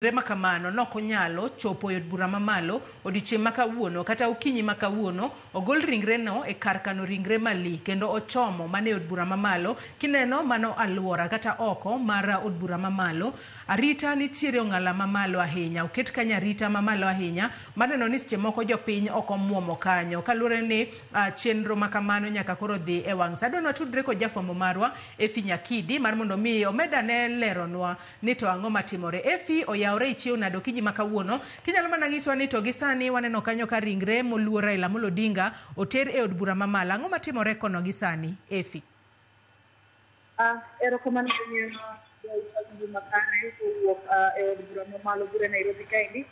Ringre ma kamano nok onyalo chopo e od bura mamalo odiochieng' ma kawuono kata okinyi ma kawuono. Ogol ringreno e kar kano ringre mali kendo ochomo mana e od bura mamalo. Kineno mano aluora kata oko mar od bura mamalo, arita nitiere ong'ala mamalo ahinya. Oket kanyo arita mamalo ahinya maneno ni seche moko jopiny ok omuomo kanyo kaluwore ni chenro ma kamano nyaka koro dhi e wang' sa. Adwa ni watudre kod jafwambo marwa Effie Nyakidi mar mondo mi omed ane leronwa ni to ang'o matimore. Effie, oyawore ichiew nade okinyi ma kawuono? Tinyalo mana nyiswa ni to gi sani waneno kanyo ka ringre moluor Raila Amolo Odinga oter e od bura mamalo. Ang'o matimore kono gi sani, Effie? Erokamano ahinya Joyce makare kowuok e od bura mamalo bure Nairobi kaendi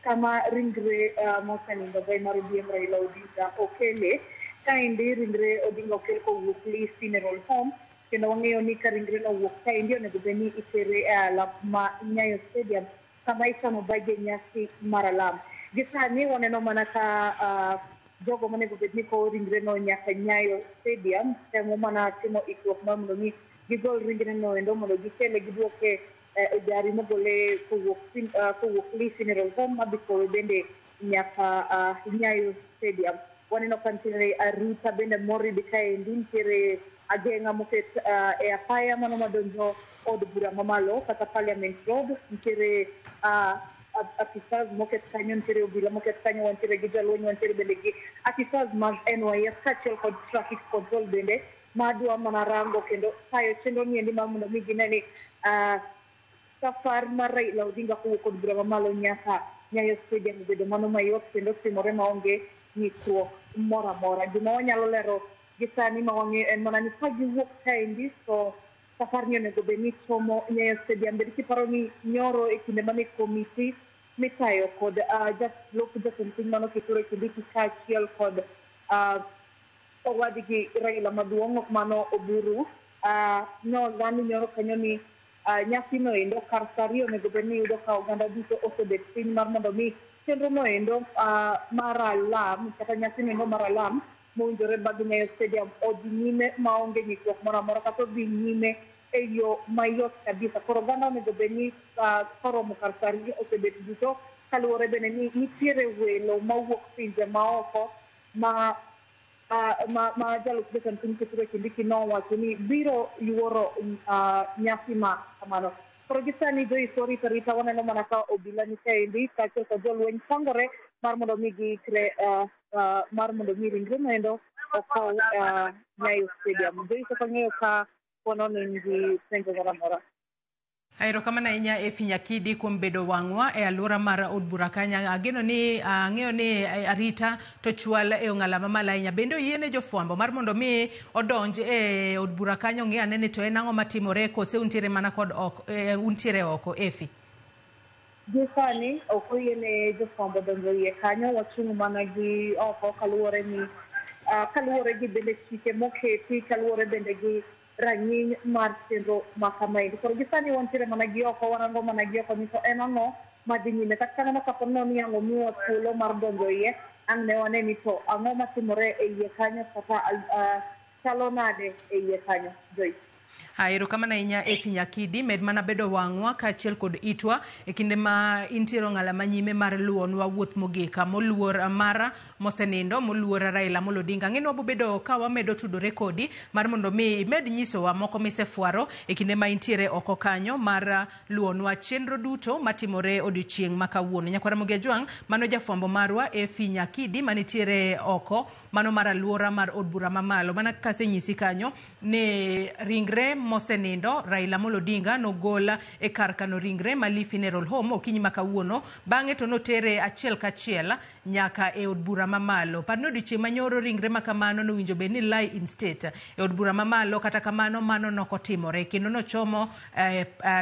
kama ringre mosenindo gai mar ODM Raila Odinga okele. Kaendi ringre Odinga okel kowuok Lee Funeral Home kendo wang'eyo ni ka ringre no owuok kaendi onego bed ni itere e alap ma Nyayo Stadium kama ichano bage nyasi mar alam. Gi sani waneno mana ka jogo monego bed ni kowo ringre no nyaka Nyayo Stadium temo mana timo ikruok mar mondo mi gigol ringre no endo mondo gikele giduoke e gari mogole kowuok Lee Funeral Home madhi kowe bende nyaka Nyayo Stadium. Waneno ka nitiere arita bende moridi kaendi, nitiere ageng'a moket e apaya mano madonjo od bura mamalo kata Parliament Road, nitiere afisas moket kanyo, nitiere obila moket kanyo, wantiere gi jolweny, wantiere bende gi afisas mag NYS kaachiel kod traffic control bende madwa mana rango kendo tayo chenro ni endi mar mondo mi gine ni safar mar Raila Odinga kowuok od bura mamalo nyaka Nyayo Stadium obedo mano mayot kendo timore maonge ng'ikruok moro amora. Gima wanyalo lero gi sani ma wang'eyo en mana ni ka giwuok kaendi to safar ni onego bed ni chomo Nyayo Stadium. Bed kiparo ni nyoro e kinde mane komiti mitayo kod jalup jatend piny mano Kithure Kindiki kaachiel kod owadgi Raila maduong' mano Oburu nolandi nyoro kanyo ni nyasi no endo kar sa ariyo onego bed ni yudo ka oganda duto osebet piny mar mondo mi chenro no endo mar alam kata nyasi no endo mar alam mowinjore bag Nyayo Stadium odhi nyime maonge ng'ikruok moro amora kata odhi nyime e yo mayot kabisa. Koro oganda onego bed ni koromo kar sa ariyo osebet duto kaluwore bende ni nitiere welo mawuok pinje maoko ma ma jalup jatend piny Kithure Kindiki nowacho ni biro yuoro nyasi ma kamano. Koro gi sani Joyce warito arita waneno mana ka obila ni kaendi kaachiel kod jolweny pangore mar mondo mi giikre mar mondo mi ringre noendo okow Nyayo Stadium. Joyce ok ang'eyo ka pono ni in gi penjo moro amora. Erokamano ahinya Effie Nyakidi kuom bedo wang'wa e alwora mar od bura kanyo. Ageno ni ang'eyo ni arita to chwal e ong'ala mamalo ahinya. Bende oyiene jofwambo mar mondo mi odonj e od bura kanyo ng'i ane ni to en ang'o matimore kose untiere mana kod oko, untiere oko Effie? Gi sani ok oyiene jofwambo donjo iye kanyo, wachung' mana gi oko kaluwore ni kaluwore gi bende chike moketi, kaluwore bende gi rang'iny mar chenro ma kamaendi. Koro gi sani wantiere mana gi oko, warango mana gi oko ni to en ang'o madhi nyime. Kata kamano kapo ni ang' omiwa thuolo mar donjo iye, ang' ne wane ni to ang'o matimore e iye kanyo kata chalo nade e iye kanyo. Joyce. Erokamano ahinya Effie Nyakidi, med mana bedo wang'wa kaachiel kod itwa e kinde ma intiere ong'ala manyime mar luwonwa wuoth mogik moluor mara mosenindo moluor Raila Amolo Odinga. Ang'e ni wabobedo ka wamedo tudore kodi mar mondo mi imed nyisowa moko misefwaro e kinde ma intiere oko kanyo mar luwonwa chenro duto matimore odiochieng' ma kawuono. Nyakwar Ramogi Ajwang', mano jafwambo marwa Effie Nyakidi manitiere oko mano mar aluora mar od bura mamalo. Mana kaka asenyisi kanyo ni ringre mosenindo Raila Amolo Odinga nogol e kar kano ringre ma Lee Funeral Home okinyi ma kawuono, bang'e to notere achiel kachiel nyaka e od bura mamalo. Par ni odiochieng' manyoro ringre ma kamano nowinjo bed ni lie in state e od bura mamalo, kata kamano mano nokotimore kendo nochomo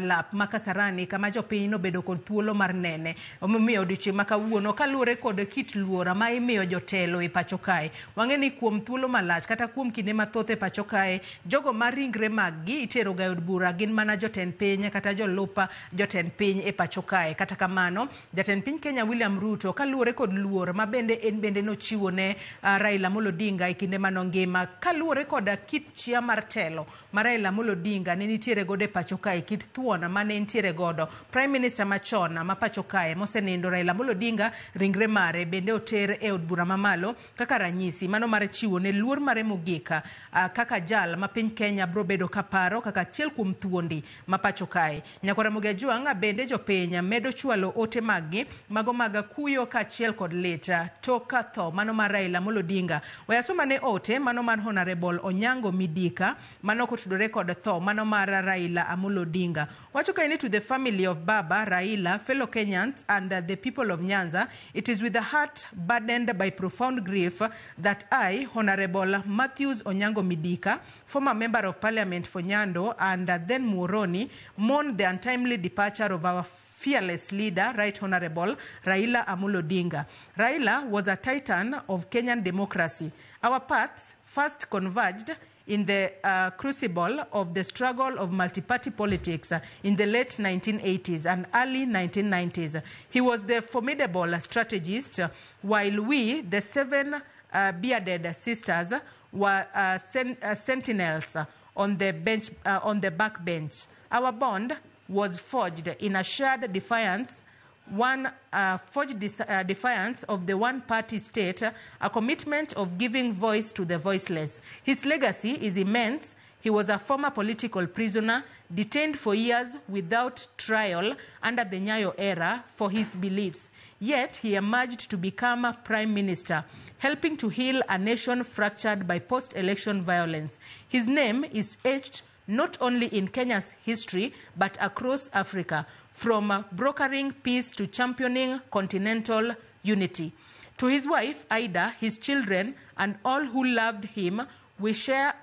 lap ma Kasarani kama jopiny nobedo kod thuolo mar nene. Omiyo odiochieng' ma kawuono kaluwore kod kit luora ma imiyo jotelo e pacho kae, wang'e ni kuom thuolo malach kata kuom kinde mathoth e pacho kae, jogo ma ringre mag mag gi itero ga e od bura gin mana jotend piny kata jolup jotend piny e pacho kae. Kata kamano, jatend piny Kenya William Ruto kaluwore kod luor ma bende en bende nochiwo ne Raila Amolo Odinga e kinde manongima, kaluwore kod kit chia mar telo ma Raila Amolo Odinga ne nitiere godo e pacho kae, kit thuon mane entiere godo. Prime Minister machon ma pacho kae mosenindo Raila Amolo Odinga, ringre mare bende oter e od bura mamalo kaka ranyisi mano mar chiwo ne luor mare mogik kaka jal ma piny Kenya bro bedo kaparo kaka achiel kuom thuondi ma pacho kae. Nyakwar Ramogi Ajwang' bende jopiny medo chwalo ote maggi mago mag kuyo kaachiel kod lit tok tho mano mar Raila Amolo Odinga. We asomane ote mano mar Honorable Onyango Midika mano kotudore kod tho mano mar Raila Amolo Odinga. Wacho kae ni to the family of Baba Raila, fellow Kenyans and the people of Nyanza, it is with a heart burdened by profound grief that I, Honorable Matthews Onyango Midika, former member of parliament for Nyando and then Muhoroni, mourn the untimely departure of our fearless leader, Right Honorable Raila Amolo Odinga. Raila was a titan of Kenyan democracy. Our paths first converged in the crucible of the struggle of multi-party politics in the late 1980s and early 1990s. He was the formidable strategist, while we, the seven bearded sisters, were sentinels on the bench, on the back bench. Our bond was forged in a shared defiance, defiance of the one-party state, a commitment of giving voice to the voiceless. His legacy is immense. He was a former political prisoner, detained for years without trial under the Nyayo era for his beliefs. Yet he emerged to become a prime minister, helping to heal a nation fractured by post-election violence. His name is etched not only in Kenya's history, but across Africa, from brokering peace to championing continental unity. To his wife, Ida, his children, and all who loved him, we share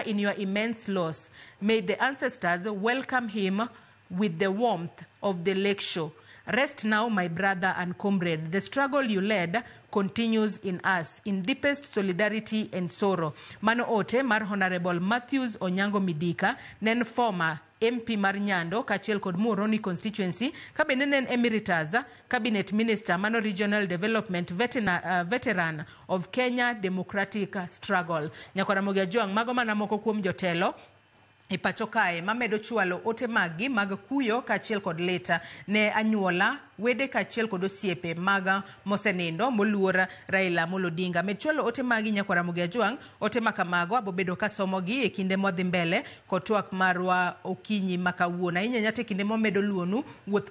in your immense loss. May the ancestors welcome him with the warmth of the lakeshore. Rest now, my brother and comrade. The struggle you led continues in us, in deepest solidarity and sorrow. Mano ote mar Honorable Matthews Onyango Midika, nen former MP mar Nyando, kaachiel kod Muhoroni constituency, ka bende ne en emeritus cabinet minister mano regional development veteran of Kenya Democratic Struggle. Nyakwar Ramogi Ajwang', mago mana moko kuom jotelo e pacho kae mamedo chwalo ote maggi mag kuyo kaachiel kod lit ne anyuola, wede kaachiel kod osiepe mag mosenindo moluor Raila Amolo Odinga. Med chwalo ote magi Nyakwar Ramogi Ajwang', ote makamago abobedo kasomogi e kinde modhi mbele kod twak marwa okinyi ma kawuono. Ahinya ahinya to e kinde momedo luonu wuoth.